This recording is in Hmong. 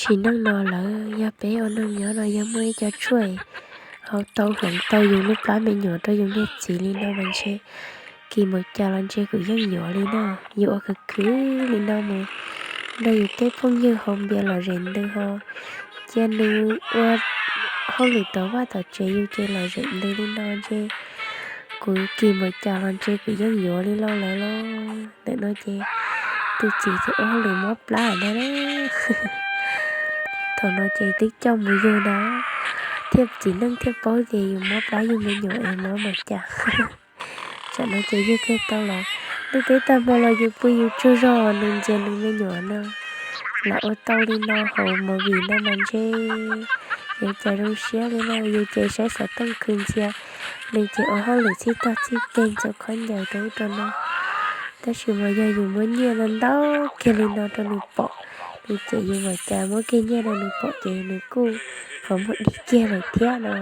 Sim neej no lawm yog peb ua neej nyob no yog muaj ib co tshuaj hau tau hloov tau yus lub plab me nyuam rau yus niag txiv li no mas ntshe kis npaum cas los ntshe kuv yeej yuav li no. Yus ua khwv khwv li no mus nrog yus tej phooj ywg haus npias lom zem ntws ho cia nws ua hauj lwm tom vaj tom tsev yus ces lom zem ntws li no ntshe kuv kis npaum cas los ntshe kuv yeej yuav li lauj lawm lauj. Ntawm no ces tus txiv ces ua hauj lwm mob plab ntag. Thaum no ces twb coj mus yug na, thiaj txiv neej thiaj paub tias yus mob plab yug me nyuam es mob npaum cas. Tsam no ces yug kiag tau los, ntuj teb tag hmo los yus pw yus tsaug zog nws ntxias nws me nyuam no. Lam ua tau li no hauv movie no mas ntshe yuav cas zoo siab li no. Yus ces saib xov tooj khwv ntxias, nws ces ua hauj lwm txhij tog txhij ceg ntxuav khaub ncaws rau ub rau no. Tab sis mas yog yus muab nyiaj ntau ntau kiag li no rau nws pom, nws ces yus npaum cas muab kiag nyiaj rau nws pom ces nws kuj qhov muag dig kiag lawm thiab no.